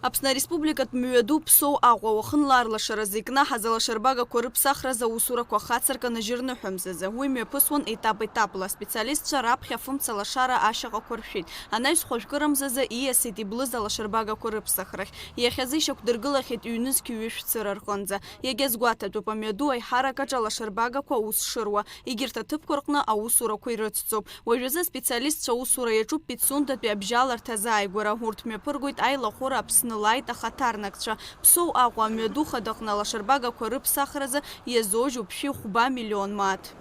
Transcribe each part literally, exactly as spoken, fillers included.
Аԥсны Ареспубликатә мҩаду Ԥсоу Аҟәа уахынла арлашаразы икнаҳаз алашарбагақәа рыԥсахразы аусурақәа хацыркын ажьырныҳәамзазы. Уи мҩаԥысуан етап-етапла, аспециалистцәа раԥхьа фымца лашара ашьаҟақәа ршәит. Анаҩс хәажәкырамзазы ииасит иблыз алашарбагақәа рыԥсахрахь. Иахьазы ишьақәдыргылахьеит ҩнызқь ҩышә цыра рҟынӡа. Иагьазгәаҭатәуп, амҩаду аиҳарак аҿы алашарбагақәа аус шыруа, егьырҭ аҭыԥқәа рҟны аусурақәа ирыцҵоуп. Уажәазы аспециалистцәа аусура иаҿуп Пицундатәи абжьаларҭа азааигәара. Урҭ мҩаԥыргоит аилахәыра Аԥсны лааит ахаҭарнакцәа. Ԥсоу Аҟәа амҩаду хадаҟны алашарбагақәа рыԥсахразы иазожьуп шәи хәба миллион мааҭ.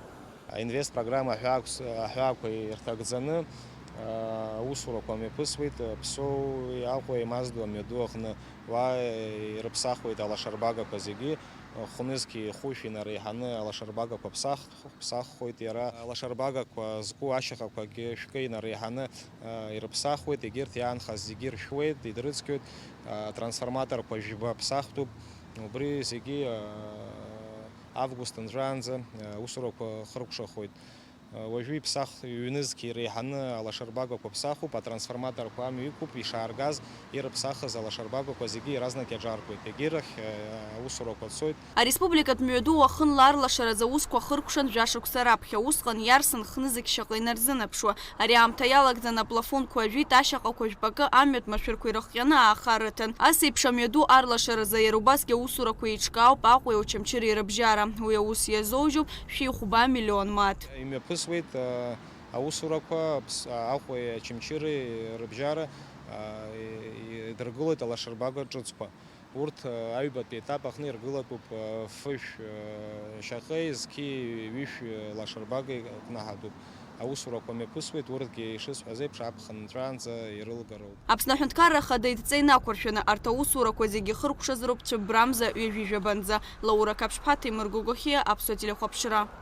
Аинвест программа аҳәаақәс-, аҳәаақәа ирҭагӡаны, аа, аусурақәа мҩаԥысуеит Ԥсоу Аҟәа имазду амҩаду аҟны. Уа ирыԥсахуеит алашарбагақәа зегьы, хәнызқь хәышә инареиҳаны алашарбагақәа ԥсахт-, ԥсаххоит иара. Алашарбагақәа зку ашьаҟақәагьы шәкы инареиҳаны, аа, ирыԥсахуеит, егьырҭ иаанхаз зегьы иршәуеит, идырыцқьоит, аа, трансформаторқәа жәба ԥсахтәуп. Убри зегьы, аа, август нҵәаанӡа, аа, аусурақәа хыркәшахоит. Уажәы иԥсахт ҩнызқь иреиҳаны алашарбагақәа ԥсахуп, атрансформаторқәа амҩа иқәуп, ишааргаз ирыԥсахыз алашарбагақәа зегьы иаразнак иаҿаркуеит, егьирахь, э, аусурақәа цоит. Ареспубликатә мҩаду уахынла арлашаразы аусқәа хыркәшан жәашықәса раԥхьа, усҟан иарсын хнызқь шьаҟа инарзынаԥшуа. Ари аамҭа иалагӡаны аплафонқәа ажәит, ашьаҟақәа жәпакы амҩатә машәырқәа ирыхҟьаны ааха рыҭан. Ас еиԥш амҩаду арлашаразы иара убасгьы аусурақәа еиҿкаауп Аҟәеи Очамчыреи рыбжьара. Уи аус иазоужьуп шәи хәба миллион мааҭ. Имҩаԥысуеит, э, аусурақәа Аԥс-, а, Аҟәеи Очамчыреи рыбжьара, а, и-, идыргылоит алашарбага ҿыцқәа. Урҭ, а, аҩбатәи етап аҟны иргылатәуп, а, фышә, а, шьаҟеи зқьи ҩышә, а, лашарбагеи кнаҳатәуп. Аусурақәа мҩаԥысуеит, урҭгьы, ишысҳәаз еиԥш, аԥхын нҵәаанӡа ирылгароуп. Аԥсны Аҳәынҭқарра Ахада идҵа инақәыршәаны арҭ аусурақәа зегьы хыркәшазароуп цәыббрамза ҩажәи жәабанӡа. Лаура Қаԥшьԥҳа, Ҭемыр Гогохиа, Аԥсуа телехәаԥшра.